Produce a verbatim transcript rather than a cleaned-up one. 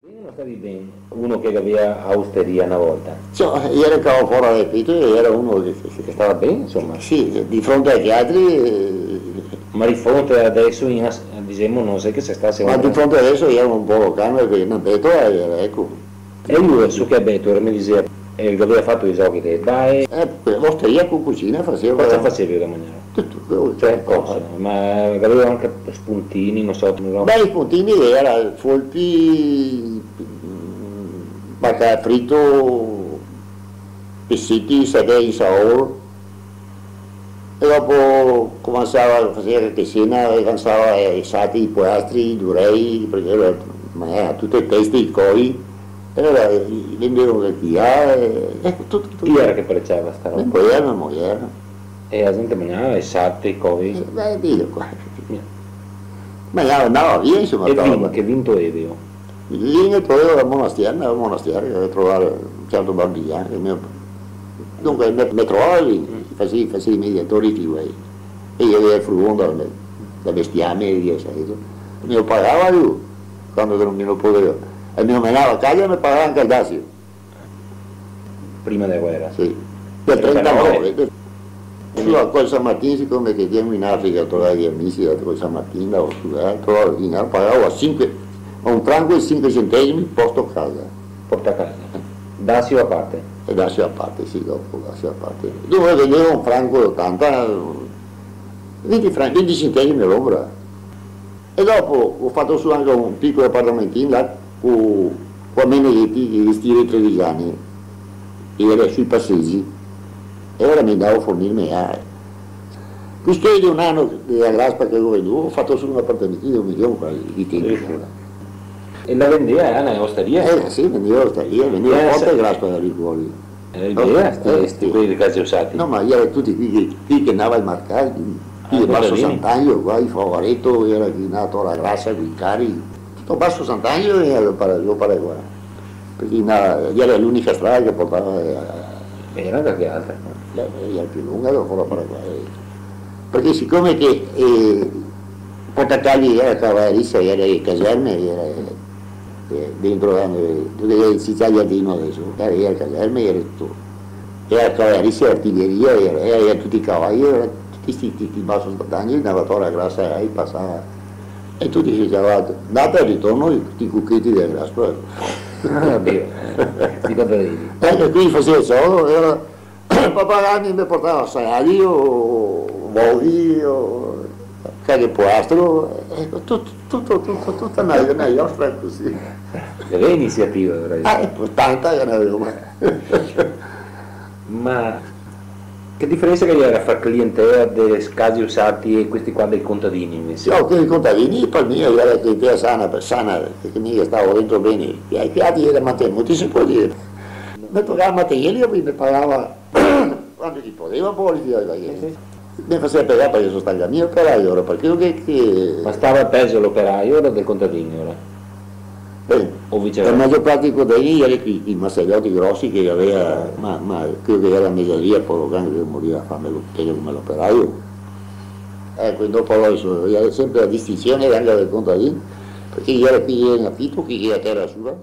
No stavi ben, uno che gaveva a ostaria na volta. Ciò, iera cavà fora dal peto e iera uno che, che, che stava ben, insoma. Sì, di fronte ai altri, eh. Ma di fronte adeso, in as-, disemo, no so che se sta, ma di fronte adeso iera un poco calmo, parché na betola iera, eco. E lu, su che betola, me diseva, eh, che gaveva fato i giochi de bae. Eh, ostaria co cucina faseva. Cosa fasevi da magnar? Tuto, quel che... Cioè, cosa? Ma gaveva anca spuntini, no so, no so. Beh, i spuntini iera folpi, mm, bacalà frito, peseti, sadei, insaor. E dopo cominsiava a far anca sena, e cominsiava, eh, i sati, i poastri, i durei, parché iera, ma iera tute teste, i coi, e alora, eh, vendeva anca chi, eh, eco, tuto, tuto. Chi iera che pareciava sta roba? Me mojer, me mojer. E la gente magnava e sate, e coi? Eh, beh, digo qua. Niente. Ma andava, andava via, insoma, e stava vin-, là. Che vin toevi? Vin toevo da Monastier, da Monastier, che trovava un certo Barbiglian, che me, dunque, me, me trovava lì, mm, fasevo, fasevo i mediatori, ti vuoi. E mi gavevo el furgon da, da bestiame, via, sa. Me lo pagava lu, quando che no me lo podeva. E me lo menava a casa e me pagava anca el dasio. Prima dela guera? Sì. Del trentanove. Trentanove. Su a Col San Martin, sicome che ndemo in Africa a trovar i amici, a Col San Martin, ndavo su, eh, trovavo el dinaro, pagavo a sinque, a un franco e sinque centesimi, porto casa. Porta casa. Dasio a parte? E dasio a parte, sì, dopo, dasio a parte. Dopo vendevo un franco e otanta, vinti fran-, vinti centesimi l'ora. E dopo go fato su anca un picolo apartamentin là co, co a Meneghetti, che ghe stira i trevisani, che iera sui pasegi, e alora me ndavo a fornirme, eh. Questo xe un ano dela graspa che go vendùo, go fato su un apartamentin de un milion quasi, de tempo. Sì, sì. E la vendeva, eh, na ostaria? Eh, sì, vendeva ostaria, vendeva... Eh, porta e graspa da lì fuori. Eh, eh, sti, eh, sti, sì. Quei de Casio Sati. No, ma iera tuti quei che, quei che ndava al marcà, quei de Basso Sant'Angelo, qua, i Favareto, iera chi ndava a Tora Grasa, quei cari. Tuto Basso Sant'Angelo iera el Para-, el Paraguay. Parché na-, iera l'unica strada che portava, eh, iera anca che altra, no? Beh, iera pì longa, dopo la Paraguay. Parché sicome che, eh, Porta Cali iera cavalerisa, iera le caserme, iera, eh, dentro, eh, dove che xe el Città Giardino adeso, eh, iera caserme, iera tuto. Iera cavalerisa, artiglieria, iera, iera, iera tuti cavai, iera tuti sti, sti, sti Basso Sant'Angelo, ndava a Tora Grasa, eh, pasava. E tuti se ciavava, ndata e ritorno, tuti i cucheti dela graspa. Ah, Dio. Ti conta de... Eh, e quindi faseva solo, iera Papà Rani me portava saladi, o vovi, o calche poastro, eco, tuto, tuto, tuto, tuta na, na giostra cusì. Che bela iniziativa, però. Ah, eco, tanta che ne gavevo. Ma che diferensa che ghe iera fra clientela de Casio Sati e questi qua dei contadini, invese? No, quei contadini, par mi, iera clientela sana, par sana, parché mi stavo dentro ben. E i altri iera mantenuti, se pol dir. Me tocava mantegnerli, e po me pagava quando che i podeva, po, i... Sì, sì. Me faseva pagar parché so stà mi operaio, alora, parché che, che... Ma stava pezo l'operaio, alora, del contadin, alora? Ben, o viceversa? La magior parte dei contadini iera quei, quei masaioti grosi che gaveva, ma, ma quel che iera a mesaria, poro can, che moriva de fame, lo, pezo come l'operaio. Eco, e dopo alora, iera senpre la distinsion anca del contadin, parché iera chi iera in afito, chi iera a tera sua.